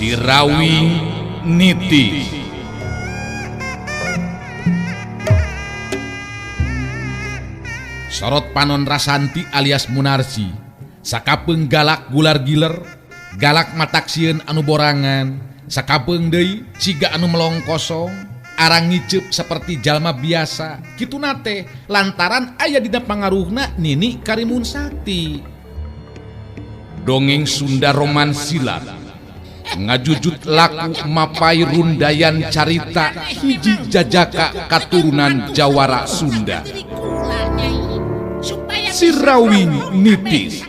Sirawing Niti. Sorot panon Rasanti alias Munarsi sakapeung galak gular giler, galak matak sieun anu borangan, sakapeung deui siga anu melong kosong, arang ngiceup seperti jalma biasa. Kituna teh lantaran aya dina pangaruhna Nini Karimun Sakti. Dongeng Sunda Roman Silat ngajujut laku mapai rundayan carita hiji jajaka katurunan Jawara Sunda. Sirawing Nitis.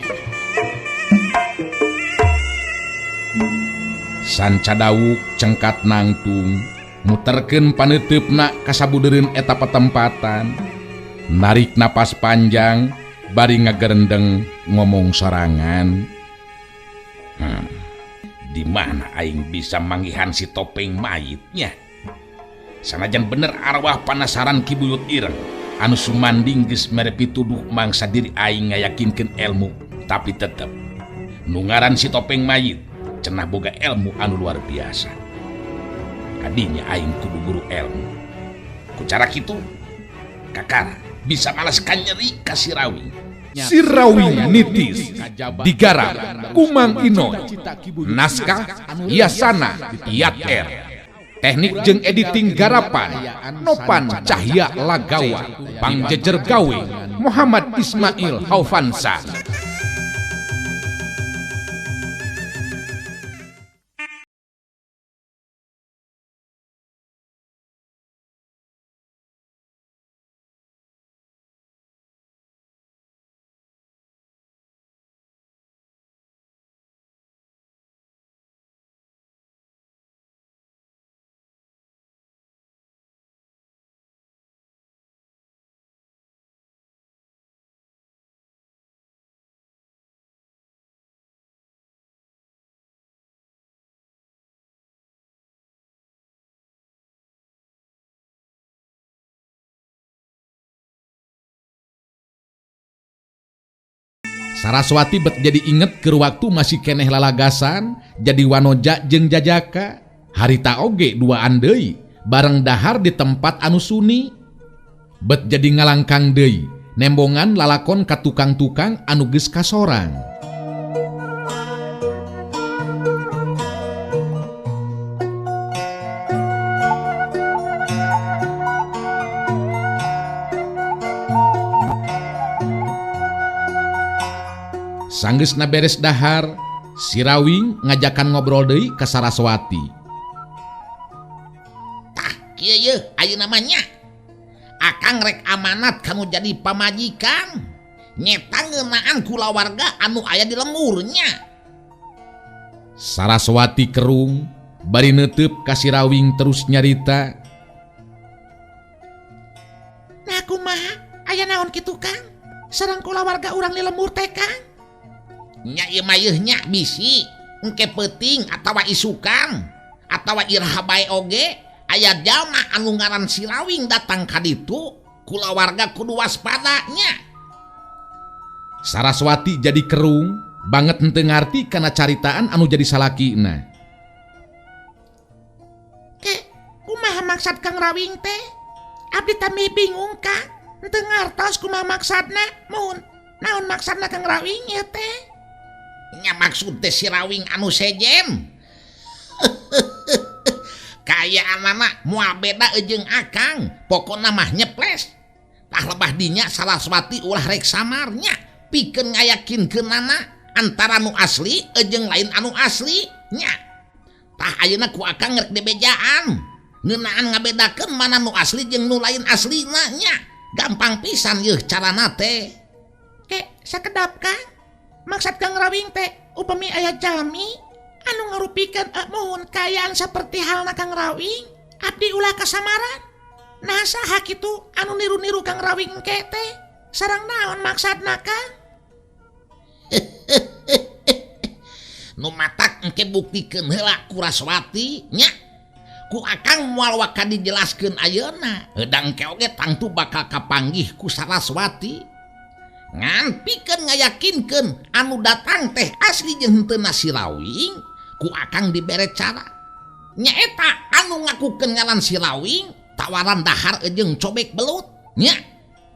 Sanca dawuk cengkat nangtung muterkeun paneuteup kasabudereun eta patempatan, narik napas panjang bari ngagerendeng ngomong sorangan. Di mana aing bisa manggihan si topeng mayitnya? Sanajan bener arwah panasaran Ki Buyut Ireng anu sumanding geus mere pituduh mangsa diri aing ngayakinkeun ilmu, tapi tetep nu ngaran si topeng mayit cenah boga ilmu anu luar biasa. Kadinya aing kudu guru ilmu. Ku cara kitu kakara bisa malas kanyeri ka Sirawing. Sirawing Nitis digarap Kumang Inoy, naskah Yasana Yat R, teknik jeung editing garapan Nopan Cahya Lagawa, Pangjejer Gawe Muhammad Ismail Haufansa. Saraswati bet jadi inget ke waktu masih keneh lalagasan jadi wanoja jeung jajaka harita oge duaan deui bareng dahar di tempat anu suni bet jadi ngalangkang deui nembongan lalakon ka tukang-tukang anu geus kasorang. Sanggeusna beres dahar, Sirawing ngajakan ngobrol deui ka Saraswati. Tah, kieu yeuh ayeuna mah nya. Akang rek amanat kamu jadi pamajikan. Nyeta ngeunaan kulawarga anu aya di lemburnya. Saraswati kerung bari neuteub ka Sirawing terus nyarita. Nah kumaha aya naon kitu Kang? Sareng kulawarga urang di lembur teh Kang? Nya ieu mah yeuh nya bisi engke peuting atawa isukan atawa iraha bae oge aya jalma anu ngaran Sirawing datang ka ditu kulawarga kudu waspada nya. Saraswati jadi kerung banget henteu ngarti kana caritaan anu jadi salakina. Ke kumaha maksad Kang Rawing teh? Abdi tami bingung Kang, henteu ngartos kumaha maksadna. Mun naon maksadna Kang Rawing ieu teh? Nya maksud teh Sirawing anu sejen. Kayaanana moal beda jeung Akang, pokona mah nyeples. Tah lebah dinya Saraswati ulah rek samarnya, pikeun ngayakinkeunana antara nu asli jeung lain anu asli nya. Tah ayeuna ku Akang rek dibejaan, ngeunaan ngabedakeun mana nu asli jeung nu lain aslina nya. Gampang pisan yeuh carana teh. Ke sakedap Kang. Maksad Kang Rawing teh upami aya jalmi anu ngarupikeun muhun kaayaan saperti halna Kang Rawing, abdi ulah kasamaran. Nah saha kitu anu niru-niru Kang Rawing engke teh? Sareng naon maksadna Kang? Nu matak engke buktikeun heula ku Raswati nya. Ku Akang moal waka dijelaskeun ayeuna. Heudang engke oge tangtu bakal kapanggih ku Saraswati. Ngan pikeun ngayakinkeun anu datang teh asli jeung henteu na Sirawing, Ku akang dibere cara. Nyaeta anu ngakukeun ngaran si Rawing tawaran dahar jeung cobek belut nya.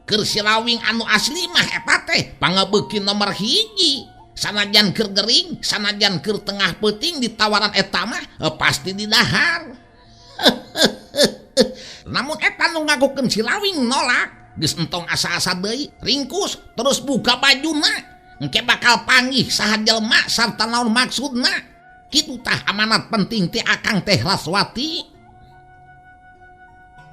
Keur si Rawing anu asli mah eta teh pangabeuki nomor 1. Sanajan keur gering, sanajan keur tengah peuting ditawaran eta mah pasti didahar. Namun eta nu ngakukeun si Rawing nolak, geus entong asa-asa deui, ringkus terus buka bajuna. Engke bakal panggih saha jelema sarta naon maksudna. Kitu tah amanat penting ti akang teh Raswati.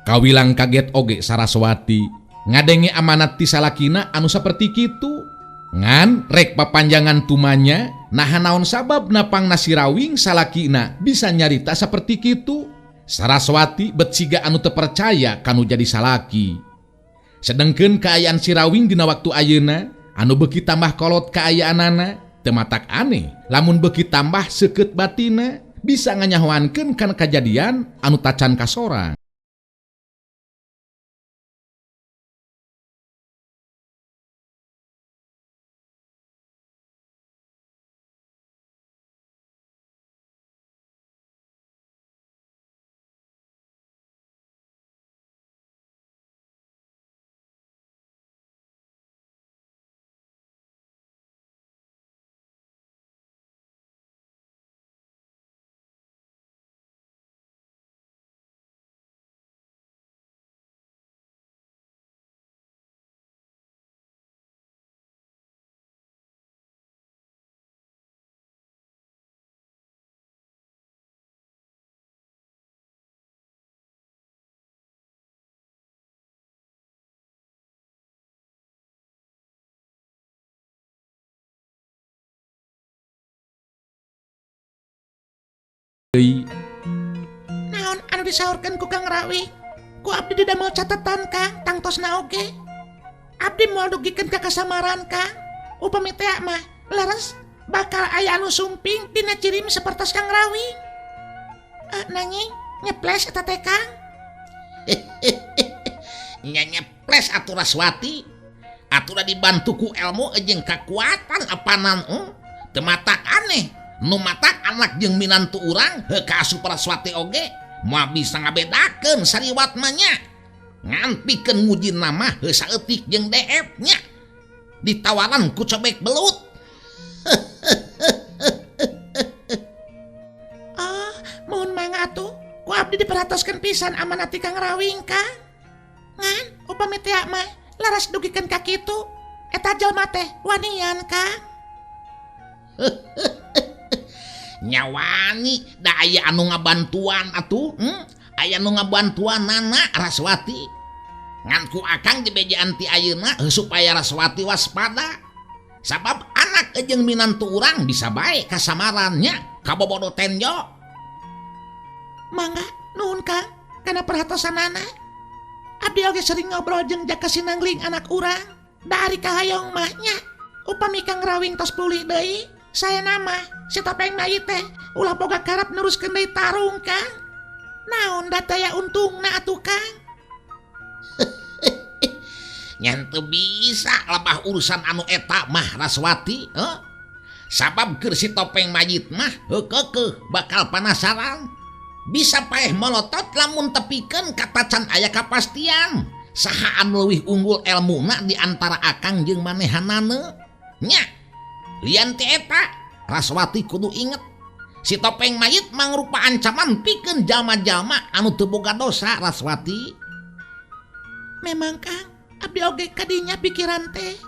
Kawilang kaget oge Saraswati ngadenge amanat ti salakina anu saperti kitu. Ngan rek papanjangan tumanya naha naon sabab napangna si Rawing salakina bisa nyarita saperti kitu. Saraswati bet siga anu teu percaya kanu jadi salaki. Sedengkeun kaayaan si Rawing dina waktu ayeuna anu beuki tambah kolot kaayaanana teu matak aneh lamun beuki tambah seukeut batina bisa nganyahoankeun kana kajadian anu tacan kasorang. Naon anu disaurkeun ku Kang Rawing? Ku abdi didamel catetan Kang, tangtosna oge. Abdi moal dugikeun ka kasamaran Kang. Upami teh mah leres bakal aya anu sumping dina cirim sapertos Kang Rawing. Nanging nyeples eta teh Kang. Nya nyeples atuh Raswati. Atuh dibantu ku ilmu jeung kakuatan apanan teu matak aneh. Nu matak anak jeung minantu urang heuh ka asup Raswati oge moal bisa ngabedakeun sariwat mah nya. Ngan pikeun nguji nama heuh saeutik jeung DF nya. Ditawaran ku cobek belut. Oh, mohon mangga atuh. Ku abdi diperhatoskeun pisan amanat ti Kang Rawing Kang. Ngan upami teh mah laras dugikeun ka kitu. Eta jelema teh wanian Kang. Nyawani da aya anu ngabantuan atuh, aya nu ngabantuanana Raswati. Ngan ku akang dibejaan ti ayeuna supaya Raswati waspada. Sabab anak jeung minantu urang bisa bae kasamarannya kabobodo tenjo. Mangga nuhun Kang kana perhatosanana. Abdi oge sering ngobrol jeung Jaka Sinangling anak urang. Da ari kahayong mah nya upami Kang Rawing tos pulih deui, saya nama si topeng mayit teh ulah boga karep neruskeun deui tarung Kang. Naon da taya untungna atuh Kang? Nya teu bisa lebah urusan anu eta mah Raswati, heuh. Sabab keur si topeng mayit mah heuh keukeuh bakal panasaran. Bisa paeh molotot lamun tepikeun katacan aya kapastian. Saha anu leuwih unggul elmuna di antara akang jeung manehanana? Nya. Lian ti eta Raswati kudu inget si topeng mayit mangrupa ancaman pikeun jalma-jalma anu teu boga dosa Raswati. Memang Kang, abdi oge kadinya pikiran teh.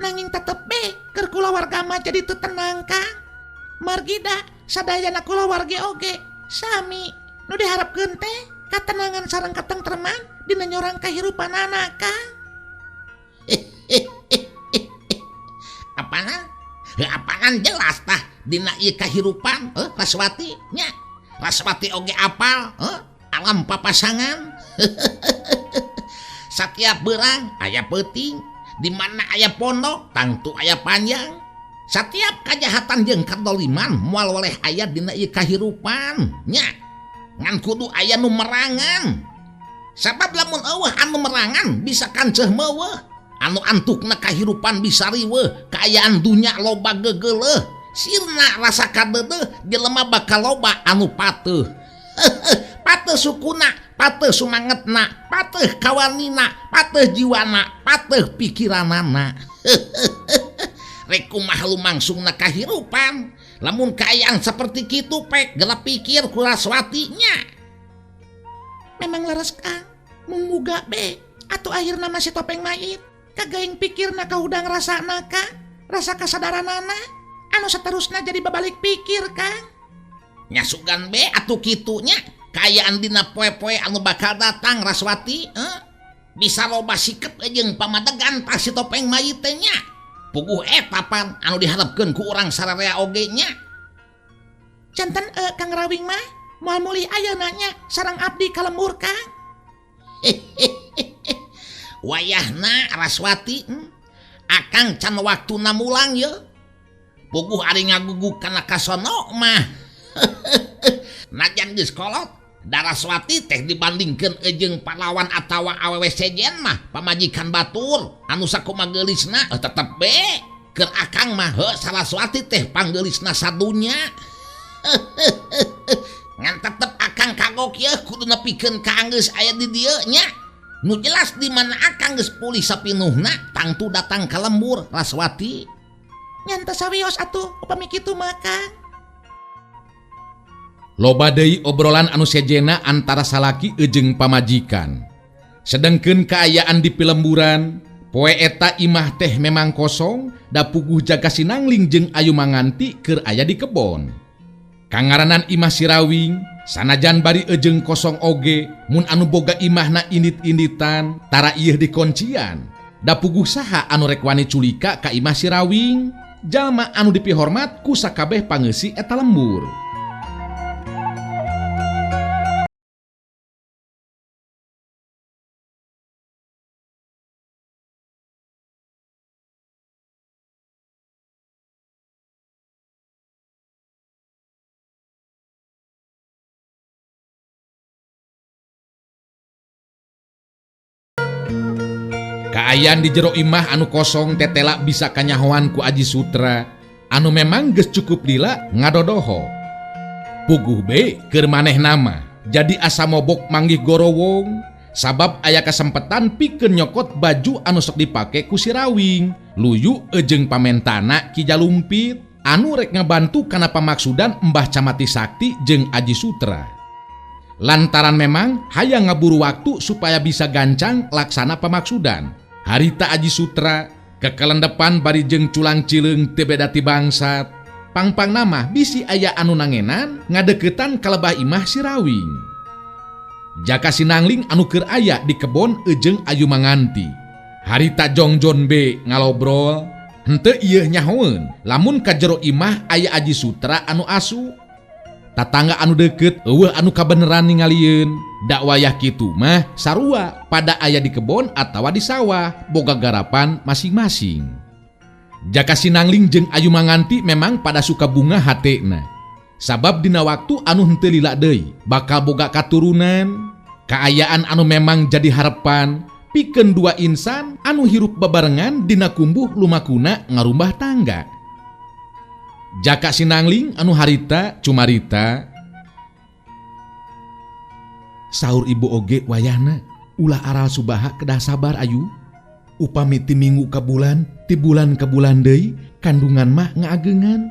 Nanging tetep be keur kulawarga mah jadi teu tenang Kang. Margida sadayana kulawarga oge sami nu diharapkeun teh katenangan sareng katentreman dina nyorang kahirupanana Kang. Apaan? Apaan jelas tah dina ieu kahirupan Raswati nya. Raswati oge apal alam papasangan. Satiap berang aya peuting, di mana aya pondok tangtu aya panjang. Satiap kajahatan jeung kadoliman moal weleh aya dina ieu kahirupan nya. Ngan kudu aya nu merangan. Sabab lamun eueuh anu merangan bisa kanceuh meueuh. Anu antukna kahirupan bisa riweuh, kaayaan dunya loba gegeleuh. Sirna rasa kadeudeuh jelema bakal loba anu pateuh. Pateuh sukuna, pateuh sumangetna, pateuh kawanina, pateuh jiwana, pateuh pikiranana. Rek kumaha lumangsungna kahirupan lamun kaayaan seperti kitu pek gelap pikir ku Raswati nya. Memang leres Kang, mung muga be atuh akhirna mah si topeng mayit kagaing pikirna kahudang rasana Kang, rasa kasadaranana anu saterusna jadi babalik pikir Kang. Nya sugan be atuh kitu nya kaayaan dina poe-poe anu bakal datang Raswati, bisa loba sikep jeung pamadegan pas si topeng mayit teh nya. Puguh eta pan anu diharapkeun ku urang sararea oge nya. Janten Kang Rawing mah moal mulih ayeuna nya sareng abdi ka lembur Kang. Wayahna Raswati, akang can waktuna mulang ye. Puguh ari ngaguguk kana kasono mah. Najan geus kolot, da Raswati teh dibandingkeun jeung pahlawan atawa awewe sejen mah pamajikan batur anu sakumaha geulisna tetep be keur akang mah heuh Saraswati teh panggeulisna sadunya. Ngan tetep akang kagok yeuh kudu nepikeun ka anggeus aya di dieu nya. Nu jelas di mana akang geus pulih sapinuhna tangtu datang ka lembur Raswati. Ngan teu sawios atuh upami kitu mah Kang. Loba deui obrolan anu sejena antara salaki jeung pamajikan. Sedengkeun kaayaan di pilemburan, poe eta imah teh memang kosong, da puguh jaga sinangling jeung Ayu Manganti keur aya di kebon. Kangaranan imah Sirawing, sanajan bari ejeung kosong oge, mun anu boga imahna indit-inditan, tara ieu dikoncian. Da puguh saha anu rek wani culika ka imah Sirawing, jalma anu dipihormat ku sakabeh pangeusi eta lembur. Kaayaan di jero imah anu kosong tetela bisa kanyahoan ku Aji Sutra anu memang geus cukup lila ngadodoho. Puguh be keur maneh nama jadi asa mobok manggih gorowong sabab aya kasempetan pikeun nyokot baju anu sok dipake ku Sirawing luyu ejeung pamentana Ki Jalumpit anu rek ngabantu kana pamaksudan Mbah Camati Sakti jeung Aji Sutra. Lantaran memang hayang ngaburu waktu supaya bisa gancang laksana pamaksudan. Harita Aji Sutra kekelendepan bari jeung culang cileung teu beda ti bangsat. Pangpang nama bisi aya anu nangenan ngadeukeutan kalebah imah Sirawing. Jaka Sinangling anu keur aya di kebon ejeung Ayu Manganti. Harita Jongjon B ngalobrol henteu ieu nyahoeun lamun ka jero imah aya Aji Sutra anu asu. Tatangga anu deukeut eueuh anu kabeneran ningalieun. Dak wayah kitu mah sarua pada aya di kebon atawa di sawah boga garapan masing-masing. Jaka Sinangling jeung Ayu Manganti memang pada suka bunga hatena. Sabab dina waktu anu henteu lila deui bakal boga katurunan, kaayaan anu memang jadi harapan pikeun dua insan anu hirup babarengan dina kumbuh lumakuna ngarumbah tangga. Jaka Sinangling anu harita cumarita saur ibu oge wayahna ulah aral subaha kedah sabar ayu. Upami ti minggu ka bulan, ti bulan ka bulan deui kandungan mah ngaageungan.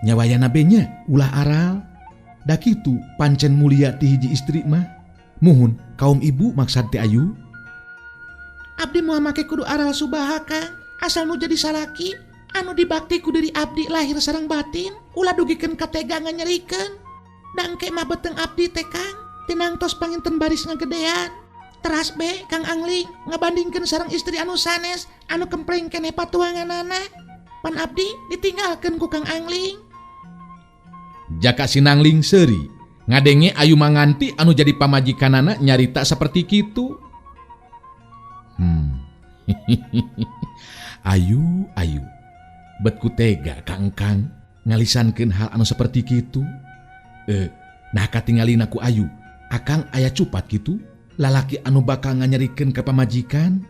Nya wayahna be nya ulah aral. Da kitu pancen mulia ti hiji istri mah. Muhun kaum ibu maksad ti ayu. Abdi moal make kudu aral subaha Kang, asal nu jadi salaki anu dibakti ku diri abdi lahir sareng batin, ulah dugikeun katega nganyerikeun. Da engke mah beteng abdi teh Kang, tinangtos panginten baris ngagedean. Teras be Kang Angling ngabandingkeun sareng istri anu sanes anu kempleng keneh patuanganana. Pan abdi ditinggalkeun ku Kang Angling. Jaka Sinangling seuri ngadenge Ayu Manganti anu jadi pamajikanana nyarita seperti kitu. Ayu, ayu. Bet ku tega Kang Kang ngalisankeun hal anu seperti kitu. Nah katingalina ku Ayu, akang aya cupat kitu, lalaki anu bakal nganyerikeun ka pamajikan,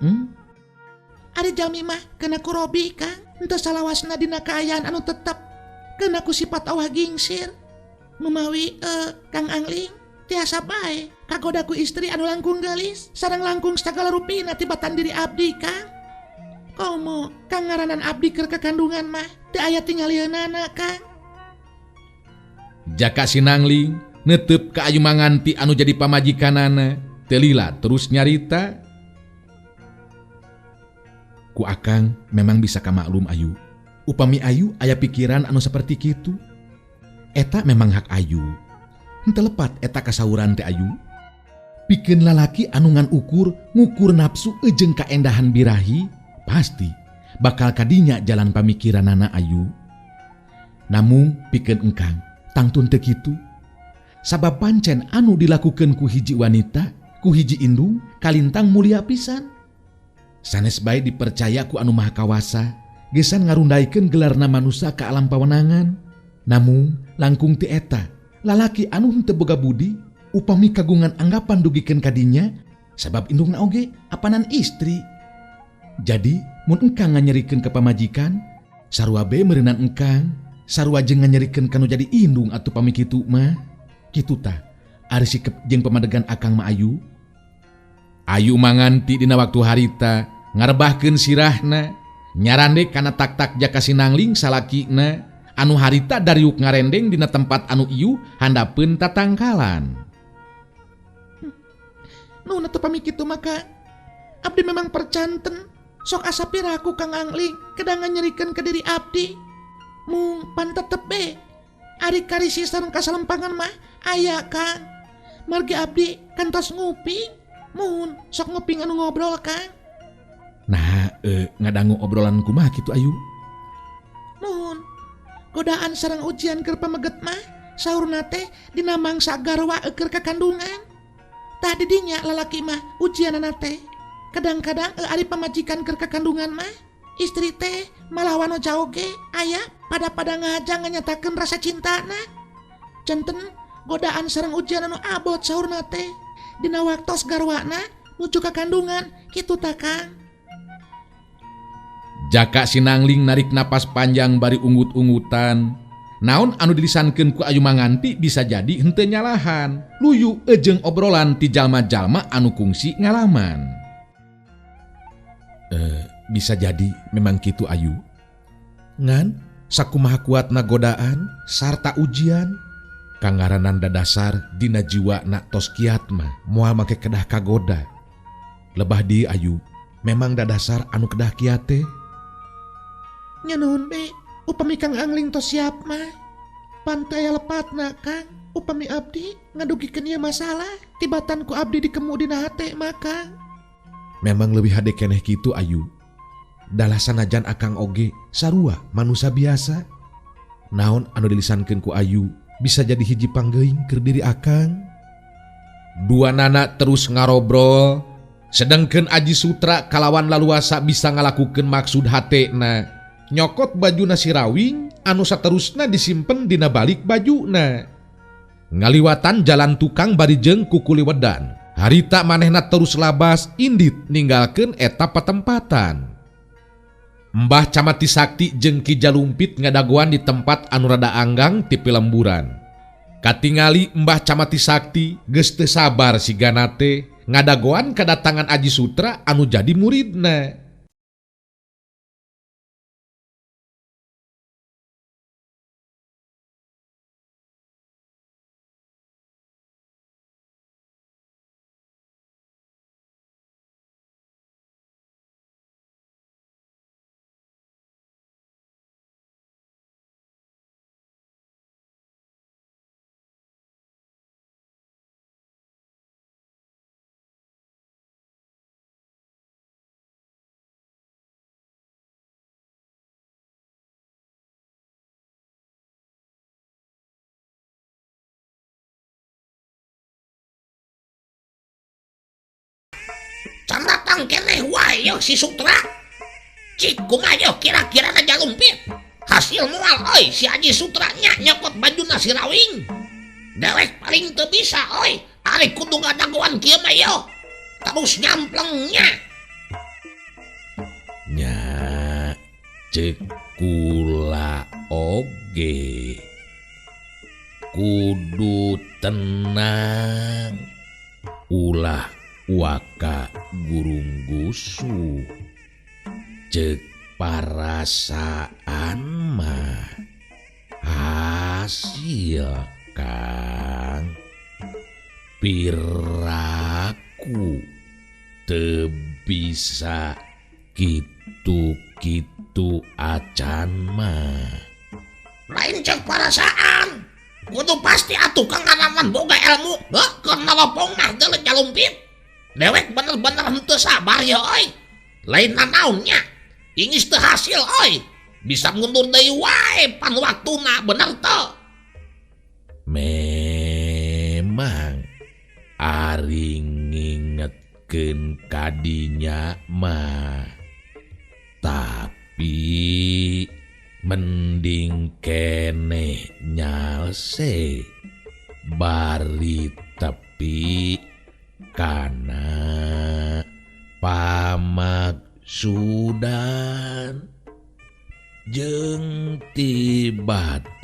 Ari jalmi mah kena ku Robi Kang, henteu salawasna dina kaayaan anu tetep. Keuna ku sifat awah gingsir. Numawi Kang Angling tiasa bae kagoda ku istri anu langkung geulis sareng langkung sagala rupina tibatan diri abdi Kang. Komo kang ngaranan abdi keur kakandungan mah teu aya tingalieunana Kang. Jaka Sinangling netep ka Ayu Manganti anu jadi pamajikanana teu lila terus nyarita. Ku akang memang bisa kamaklum Ayu. Upami Ayu aya pikiran anu seperti kitu. Eta memang hak Ayu. Henteu lepat eta kasauran teh Ayu. Pikeun lalaki anu ngan ukur ngukur nafsu jeung kaendahan birahi pasti bakal kadinya jalan pamikiranana Ayu. Namung pikeun engkang tangtun teu kitu. Sabab pancen anu dilakukeun ku hiji wanita, ku hiji indung kalintang mulia pisan. Sanes bae dipercaya ku anu maha kawasa, gesan ngarundaikeun gelarna manusa ka alam pawenangan. Namung langkung ti eta, lalaki anu henteu boga budi, upami kagungan anggapan dugikeun kadinya, sabab indungna oge apanan istri. Jadi mun engkang nganyerikeun ka pamajikan, sarua be meureunan engkang, sarua jeung nganyerikeun kanu jadi indung atuh pami kitu mah. Kitu tah, ari sikep jeung pamadegan akang mah Ayu. Ayu Manganti dina waktu harita ngarebahkeun sirahna, nyarande kana tak-tak Jaka Sinangling salakina anu harita dariuk ngarendeng dina tempat anu ieu handapeun tatangkalan. Nu teu pami kitu maka abdi memang percanten sok asa piraku Kang Angling kedah nganyerikeun ka diri abdi. Mung pan tetep be ari karisi sareng kasalempangan mah aya Kang. Margi abdi kantos nguping. Mun sok nguping anu ngobrol Kang. Nah, ngadangu obrolan kumaha kitu Ayu? Mun godaan sareng ujian keur pameget mah saurna teh dina mangsa garwa keur kakandungan. Tah di dinya lalaki mah ujianana teh. Kadang-kadang ari pamajikan keur kakandungan mah istri teh malah wanoja oge aya pada-pada ngaja nganyatakeun rasa cintana. Centen godaan sareng ujian anu abot saurna teh. Dina waktos garwana nuju ka kandungan kitu ta Kang. Jaka Sinangling narik napas panjang bari unggut-unggutan. Naon anu dilisankeun ku Ayu Manganti bisa jadi henteu nyalahan. Luyu jeung obrolan ti jalma-jalma anu kungsi ngalaman. Bisa jadi memang kitu Ayu. Ngan sakumaha kuatna godaan sarta ujian kangaranan dadasar dina jiwa nak tos kiat mah moal make kedah kagoda. Lebah di Ayu memang dadasar anu kedah kiat teh. Nya nuhun be, upami Kang Angling tos siap mah. Pantai lepatna Kang, upami abdi ngadugikeun ieu masalah tibatan ku abdi dikemu dina hate mah Kang. Memang leuwih hade keneh kitu Ayu. Dalah sanajan akang oge sarua manusa biasa. Naon anu dilisankeun ku Ayu bisa jadi hiji panggeuing keur diri akang. Dua nana terus ngarobrol, sedengkeun Aji Sutra kalawan laluasa bisa ngalakukeun maksud hatena. Nyokot bajuna si Rawing anu saterusna disimpen dina balik bajuna. Ngaliwatan jalan tukang bari jeung kukuliwedan. Harita manehna terus labas indit ninggalkeun eta patempatan. Mbah Camati Sakti jeung Ki Jalumpit ngadagoan di tempat anu rada anggang ti pilemburan. Katingali Mbah Camati Sakti geus teu sabar sigana teh ngadagoan kadatangan Aji Sutra anu jadi muridna. Can datang keneh wae yeuh si Sutra. Cik kumaha yeuh kira-kira na Jalumpit. Hasil moal euy si Aji Sutra nya nyokot bajuna si Rawing. Dewek paling teu bisa euy, ari kudu ngadagoan kieu mah yeuh. Terus nyamplengnya. Nya. Cek kula oge kudu tenang ulah waka gurung gusuh cek parasaan mah hasil Kang piraku teu bisa kitu-kitu acan mah. Lain cek parasaan kudu pasti atuh Kang Anaman boga ilmu heuh keur nalopong mah deuleu Jalumpit. Dewek bener-bener henteu sabar ya euy. Lain nanaonnya ingis teu hasil euy. Bisa mundur deui wae pan waktuna bener teu. Memang ari ngingetkeun kadinya mah tapi mending keneh nyalse bari tepi kana pamaksudan jeung tibatan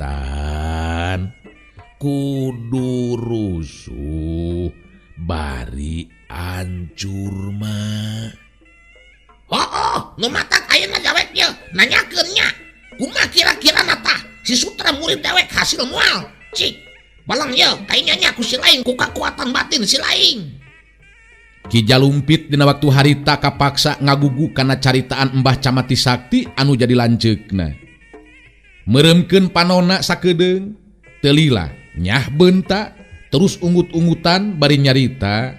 kudu rusuh bari ancur mah. Oh, nu matak ayeuna dewek ieu nanyakeun nya. Kumaha kira-kira tah si Sutra murid dewek hasil moal? Cik, balang ieu kayaknya nya ku si lain ku kakuatan batin si lain. Ki Jalumpit dina waktu harita kapaksa ngagugu kana caritaan Mbah Camati Sakti anu jadi lanceukna. Meureumkeun panona sakedeung, teu lila nyah beunta terus ungut-ungutan bari nyarita.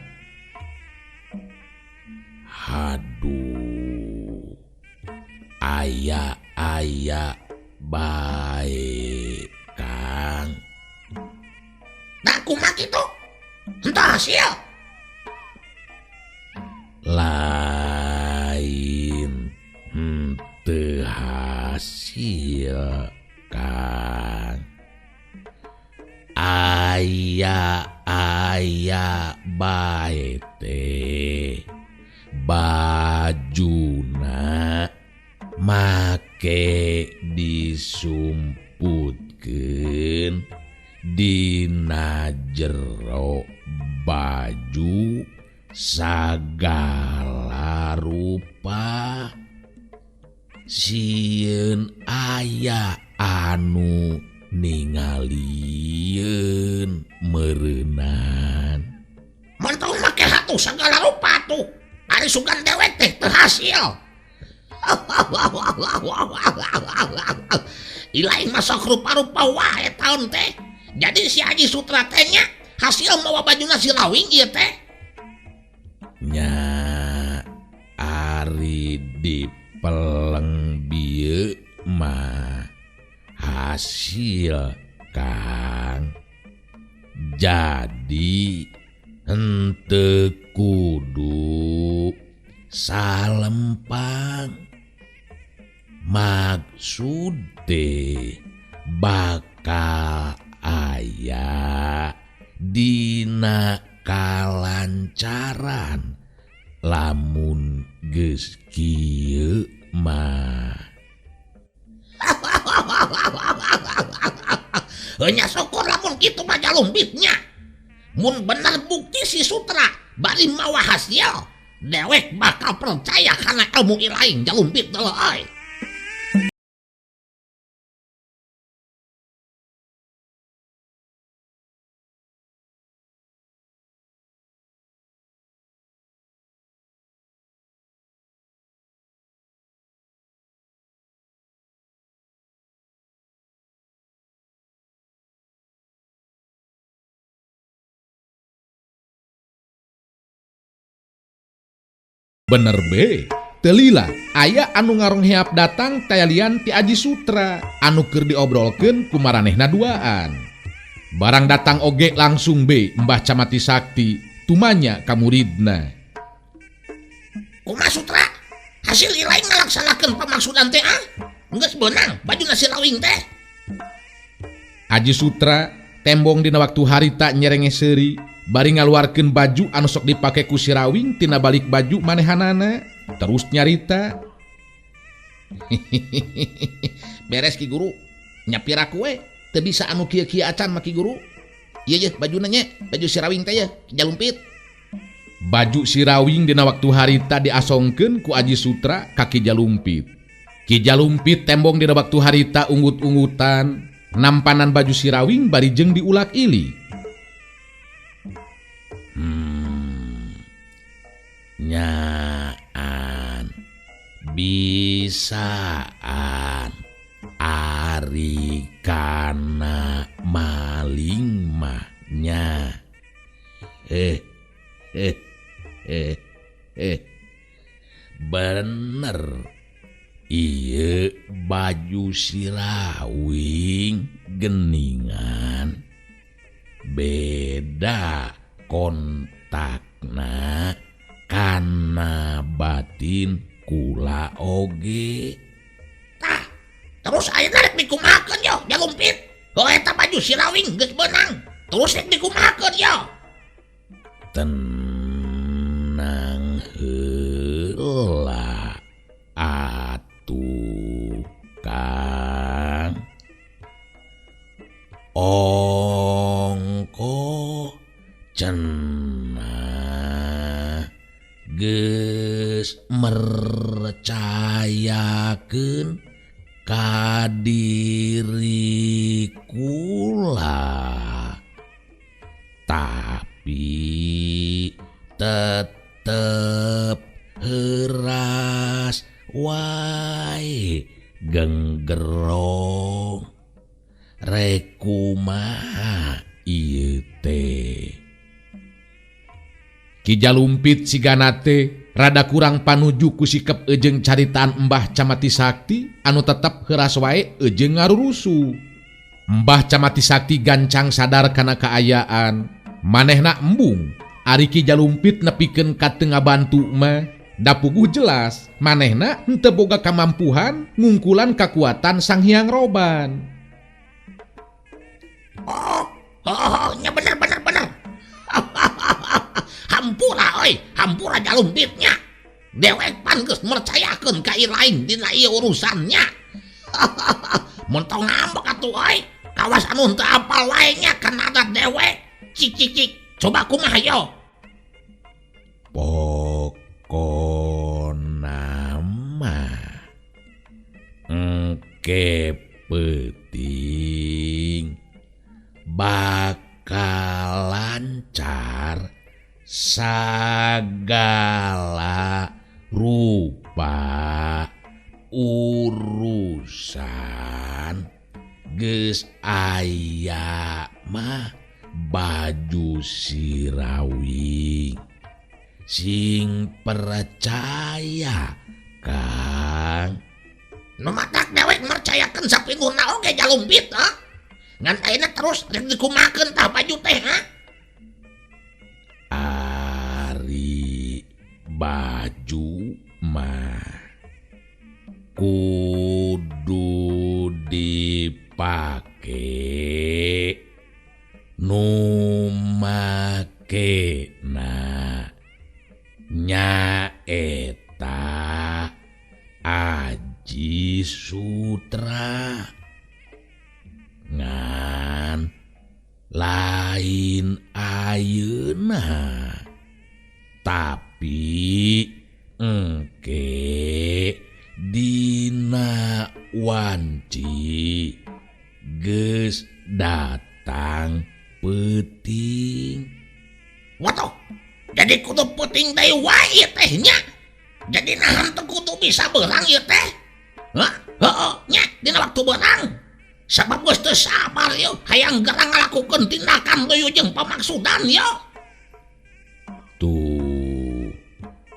Haduh, aya-aya bae Kang. Da kumaha kitu? Henteu hasil. Lain henteu hasil Kang. Aya-aya bae teh bajuna make disumputkeun dina jero baju sagala rupa sieun aya anu ningalieun meureunnan. Montong make hatuh sagala rupa tuh ari sugan dewek teh teu hasil. Ilaing masuk rupa-rupa wae taun teh. Jadi si Haji Sutra teh nya hasil mawa bajuna si Rawing ieu teh. Nya ari dipeleng bieu mah hasil Kang. Jadi henteu kudu salempang. Maksud teh bakal aya dina kalancaran lamun geus kieu mah. Nya syukur lamun kitu mah Jalumpitnya. Mun bener bukti si Sutra bari mawa hasil, dewek bakal percaya kana ilmu ilaing Jalumpit deuleu euy. Bener be, telila aya anu ngarongheap datang tayalian ti Aji Sutra anu keur diobrolkeun ku maranehna duaan. Barang datang oge langsung be Mbah Camati Sakti tumanya ka muridna. Kumaha Sutra? Hasil ilaing ngalaksanakeun pamaksudan teh ah? Geus beunang bajuna si Rawing teh. Aji Sutra tembong dina waktu harita nyerenge seuri bari ngaluarkeun baju anu sok dipake ku si Rawing tina balik baju manehanana terus nyarita. Beres Ki Guru. Nyapira kue teu bisa anu kieu-kieu acan mah Ki Guru. Ieu ye bajuna nya, baju Sirawing teh ye, Jalumpit. Baju Sirawing dina waktu harita diasongkeun ku Aji Sutra ka Ki Jalumpit. Ki Jalumpit tembong dina waktu harita unggut-unggutan, nampanan baju Sirawing bari jeung diulak-ilik. Nyaan bisaan ari kana maling mah nya. Bener ieu baju Sirawing geningan beda kontakna kana batin kula oge. Tah, terus ayeuna rek dikumahakeun yo, Jalumpit. Heuh eta baju Sirawing geus beunang, terus rek dikumahakeun yo. Tenang heula atuh Kang. Ongko cenah geus mercayakeun ka diri kula, tapi tetep heuras wae genggerong. Rek kumaha ieu teh? Ki Jalumpit sigana teh rada kurang panuju ku sikep ejeung caritaan Mbah Camati Sakti anu tetep heuras wae ejeung ngarurusu. Mbah Camati Sakti gancang sadar kana kaayaan, manehna embung ari Ki Jalumpit nepikeun ka teu ngabantu mah da puguh jelas manehna henteu boga kamampuhan ngungkulan kakuatan Sang Hyang Roban. Oh, nya bener. Hampura euy, hampura Jalumpitnya. Dewek pan geus mercayakeun ka ieu lain dina ieu urusannya. Mun tong ngambek atuh euy, kawas anu henteu apal wae nya kana adat dewek. Cik cik cik, coba kumaha yo? Pokona mah engke peuting bakal lancar sagala rupa urusan geus aya mah baju Sirawing. Sing percaya Kang. Nu matak dewek mercayakeun sapingguna oge Jalumpit ha? Ngan ayeuna terus rek dikumahakeun tah baju teh ha? Ari baju mah kudu dipake nu makena nyaeta Aji Sutra, ngan lain ayeuna tapi engke dina wanci geus datang peuting. Waduh, jadi kudu peuting deui wae teh nya. Jadi nahan teu kudu bisa beurang ieu teh. Hah? Heueuh nya dina waktu beurang. Sabab geus teu sabar yeuh hayang gerang ngalakukeun tindakan leuyu jeung pamaksudan yeuh. Tuh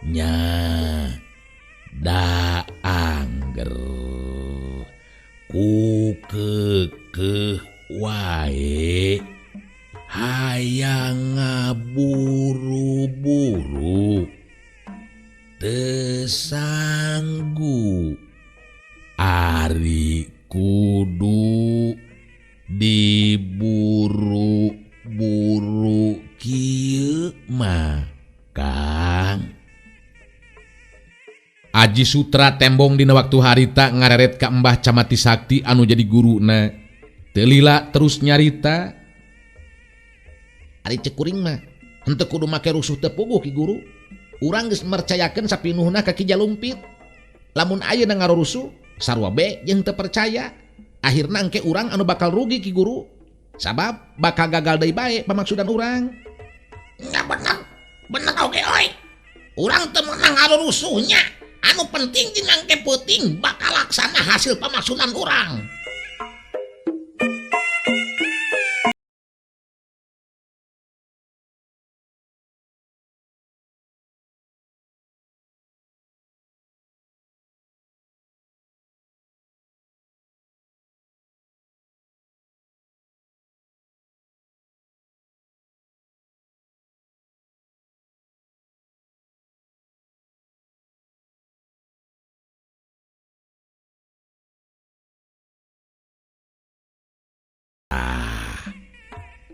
nya da angger ku keukeuh wae hayang ngaburu-buru teu sanggup ari kudu diburu-buru kieu mah Kang. Aji Sutra tembong dina waktu harita ngareret ka Mbah Camati Sakti anu jadi guruna. Teu lila terus nyarita. Ari cek kuring mah henteu kudu make rusuh teu puguh Ki Guru. Urang geus mercayakeun sapinuhna ka Ki Jalumpit. Lamun ayeuna ngarurusuh sarua be jeung teu percaya. Akhirna engke urang anu bakal rugi Ki Guru. Sabab bakal gagal deui bae pamaksudan urang. Nya bener. Bener oge euy. Urang teu meunang ngarurusuhnya. Anu penting dina engke peuting bakal laksana hasil pamaksudan urang.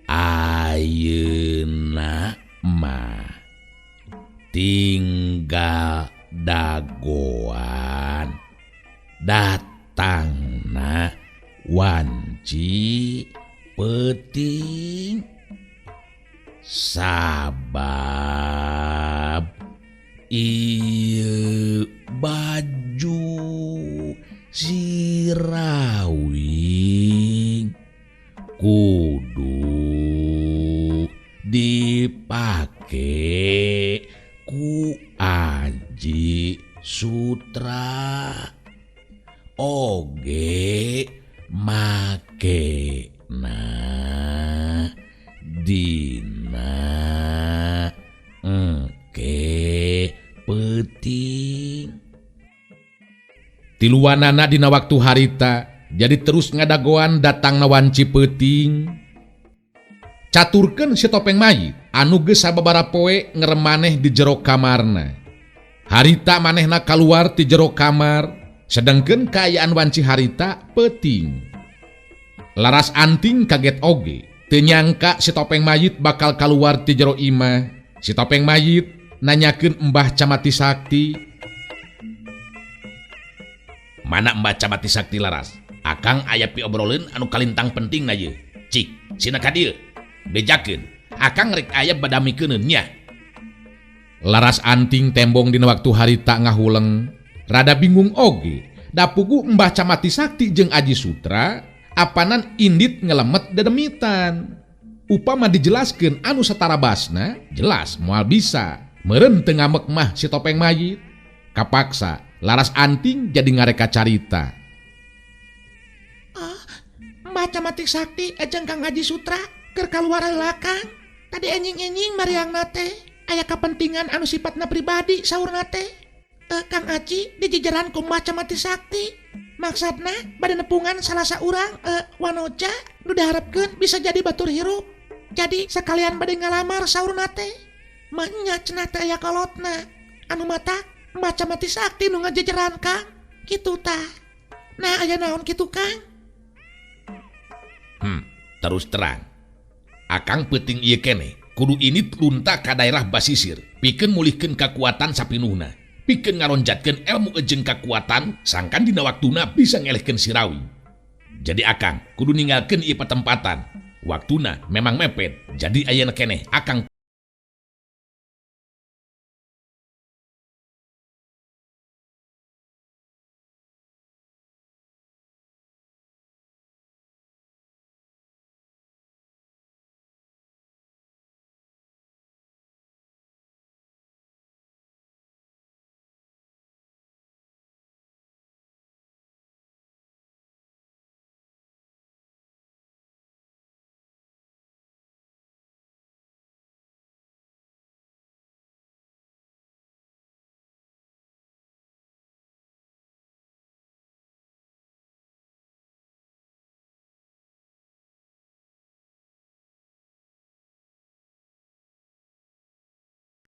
Ayeuna mah tinggal dagoan datangna wanci peuting sabab ieu baju si Rawing kudu dipake ku Aji Sutra oge makena dina engke peuting. Tiluanana dina waktu harita jadi terus ngadagoan datangna wanci peuting. Caturkeun si topeng mayit anu geus sababaraha poe ngeremaneh di jero kamarna. Harita manehna kaluar ti jero kamar, sedengkeun kaayaan wanci harita peuting. Laras Anting kaget oge, teu nyangka si topeng mayit bakal kaluar ti jero imah. Si topeng mayit nanyakeun Mbah Camati Sakti. Mana Mbah Camati Sakti Laras? Akang aya piobroleun anu kalintang pentingna ieu. Cik, sina ka dieu. Bejakeun, akang rek aya badamikeun nya. Laras Anting tembong dina waktu harita ngahuleng, rada bingung oge. Da pugu Mbah Camati Sakti jeung Aji Sutra apanan indit ngelemet dedemitan. Upama dijelaskeun anu satara basna, jelas moal bisa. Meureun teu ngamek mah si topeng mayit. Kapaksa Laras Anting jadi ngareka carita. Oh, Mbah Camati Sakti jeung Kang Aji Sutra keur kaluar heula Kang. Tadi enjing-enjing mariangna teh aya kapentingan anu sifatna pribadi saurna teh. Kang Aji dijejeran ku Mbah Camati Sakti. Maksudna bade nepungan salah saurang wanoja nu diharepkeun bisa jadi batur hirup. Jadi sekalian bade ngalamar saurna teh. Mah nya cenah teh aya kolotna. Anu matak Mbah Camati Sakti nu ngajejeran Kang. Kitu tah. Nah aya naon kitu Kang? Terus terang. Akang peuting ieu keneh kudu ini lunta ka daerah basisir pikeun mulihkeun kakuatan sapinuhna, pikeun ngaronjatkeun ilmu jeung kakuatan sangkan dina waktuna bisa ngelehkeun si Rawing. Jadi akang kudu ninggalkeun ieu patempatan. Waktuna memang mepet, jadi ayeuna keneh akang